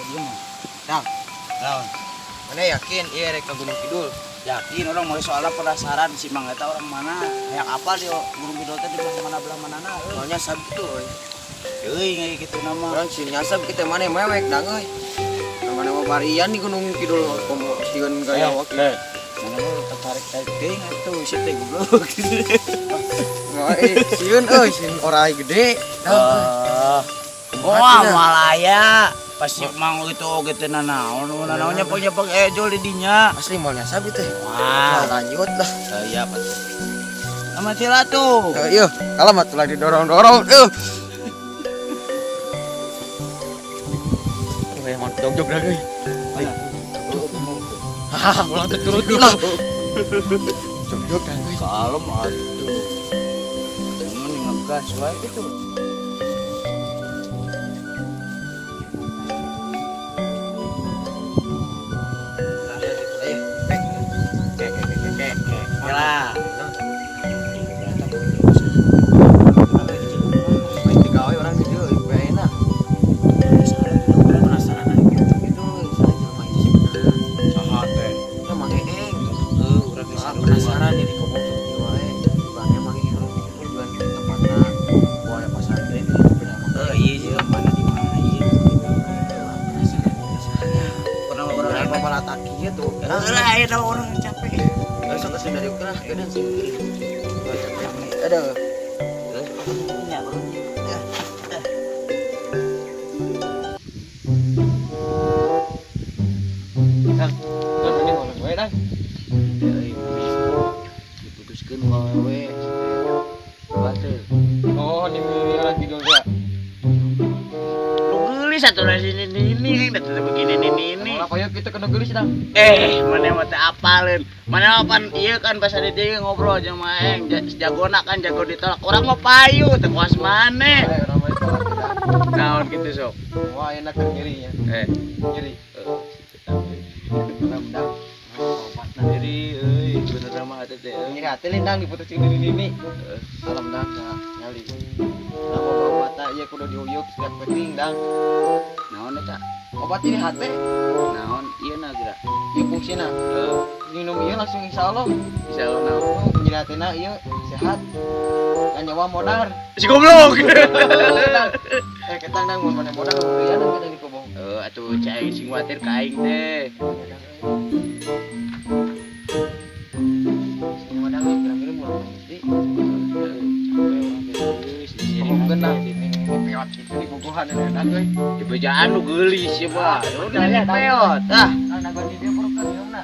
Ka dieu mah. Dang, Naon? mana yakin ieu rek ka Gunung Kidul? Yakin orang mau soalnya penasaran si Mang eta orang mana? Hayang apa dia Gunung Kidul teh di belah mana manana euy. Moal nyasab kitu euy. Euy kayak gitu nama. Urang sieun nyasab kitu mana mewek dang euy. Mana mah barian di Gunung Kidul komo sieun gaya waktu. Mana lu tertarik-tarik teuing atuh si teh goblok. Wah, sieun euy, sieun orai gede. Dang euy. Ah. Wah, malaya. Pasti mang itu oge teh nanaon, nanaonnya nyepeng ejol di dinya. Asli moal nyasab itu. Wah, Nah, lanjut lah. iya apa tuh? Sama sila tuh. Iya, kalau mah tuh lagi didorong-dorong. Euh. Euy, emang jogjog dah euy. Hahaha, ulang turuti lah. Jogjog dah euy. Kalem atuh. Jangan ngegas wae gitu. Ayo, Ke ke ke ke ke. Lah. Main digawe orang di dieu euy, enak. Penasaran aja gitu, saya jelema itu sih bener. Saha teh? Emang eeng. Heuh, urang geus Ah, penasaran jadi kobong kieu wae. Bukan emang ieu Gunung Kidul bukan tempatna buaya pasar teh beda mah. Eh, iya sih mana di mana iya. Penasaran penasaran. Pernah orang Orang apa malah kieu tuh. Lah, aya nama orang capek. Eh, sok kesini dari ukir lah, geudeun sih. Aduh. Ya, bro. Dang, dang mending ngomong we dang. Diputuskeun wae we. Batu. Oh, ini orang kidul ya. Lu geulis atuh lah sini ini, atuh begini ini ini. Apa ya kita kena geulis dang? Eh, mana mah teu apaleun. Mana pan ieu kan pas ada dia ngobrol jeung Maeng, jagona kan jago ditolak. Urang mah payu teu kuas maneh. Eh, orang mah ditolak dang. Naon kitu sok? Wah, enak kan nyerinya. Eh, Nyeri. Dang, dang. Nyeri euy, bener mah hate teh. Nyeri hati lindang diputusin ini ini. Alam dang, dah nyali. Nah, mau obat ieu kudu diuyup setiap penting dang. Naon eta? Obat ini hati, Naon ieu na geura? ieu fungsina. Heuh, Minum ieu langsung insya Allah. insyaallah naon. Oh, nyeri hatina ieu sehat. Kan nyawa modar. Si goblok. Eh, ketang dang mun maneh modar kuliah dang kita di kobong. Eh, atuh cai sing kuatir ka aing teh. Sing modar kira-kira mun mesti. Capek Kobong dang ini peot kitu di bogohan enak euy. Di bejaan nu geulis ya, Bah. Udah ya peot. Ah, Ah, nagon di dieu perut minumna.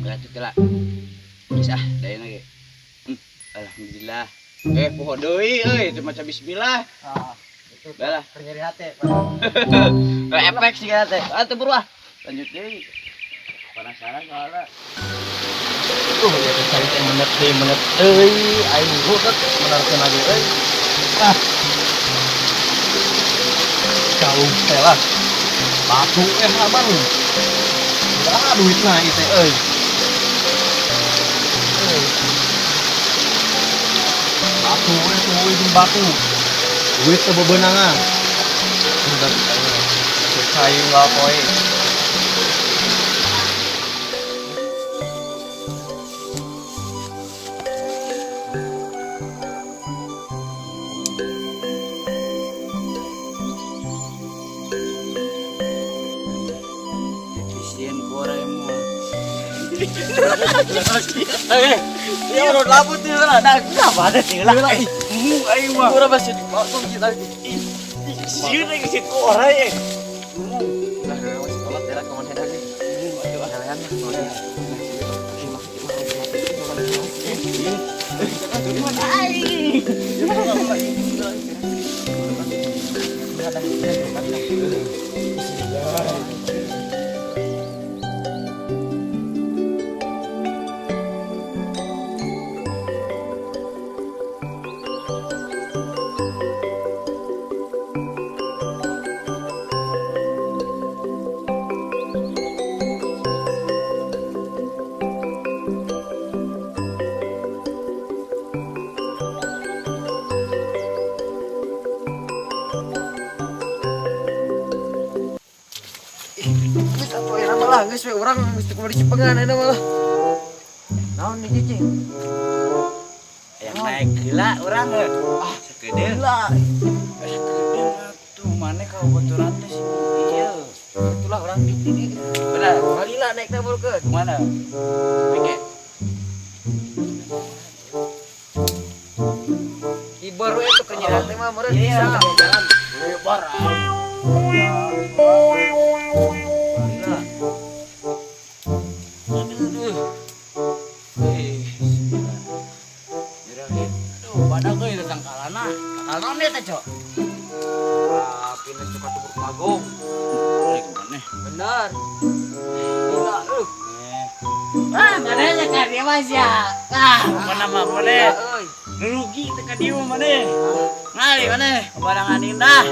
ulah teh lah. Geus ah, dayana ge. Alhamdulillah. Eh, poho deui euy, teu maca bismillah. Ah, itu Balah. keur nyeri hate. Efek sih teh. Ah, teu buru ah. Lanjut deui. Penasaran soalnya. Tuh, ya cari teh menet deui menet euy, aing rudet menerkeun lagi euy. Ah. Jauh teh lah. Batu aman. Ah, duitna ieu teh euy. Euy. Batu tuh jeung batu. Duit teu bebenangan. Udah cai unggal poe. Sieun ku orang mah. Eh, ya udah labut nih lah. Nah, kenapa ada sih lah? Mu aing mah. Urang masih dibawa kita. Sieun aing sieun ku orang eh. Mu. Lah, wis tolak daerah ke mana lagi? Mu atuh ah. Jalan. Aing. Lah, geus we urang geus teu kudu dicepengan ayeuna mah lah. Naon nih, cicing? Yang naik gila urang heuh. Ah, sakedeung. Gila. Sakedeung atuh maneh ka baturan teh sih. Iya. Itulah urang di di. Benar. Balila naik teh bolukeun. Kemana? Oke. Ibar we tuh kerjaan teh mah meureun Iya, bisa. jalan lebar. Balila. Aduh, aduh. Eh, bismillah. Aduh, badak euy teh tangkalana. Tangkal naon teh, Cok? Ah, pindah suka tubur pagong. Balik maneh. Benar. Gila, euy. Ah, mana ka dieu mah sia. Ah, mana mah boleh. Euy. Rugi teh ka dieu mah maneh. Ngali maneh, kebarangan indah.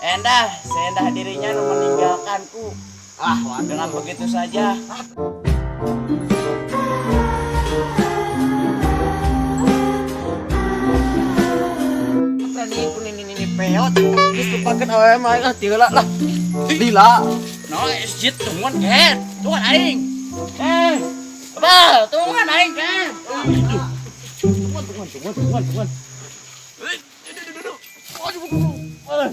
Endah, seendah dirinya nu meninggalkanku. Ah, waduh. Dengan begitu saja. Tadi ku nini nini peot. Geus lupakeun awewe mah ah tiheula lah. Lila. No, shit, tungguan ket. Tungguan aing. Eh, kebal, tungguan aing ket. Tungguan, tungguan, tungguan, tungguan, tungguan. Eh, aduh, aduh, aduh. Aduh, aduh, aduh.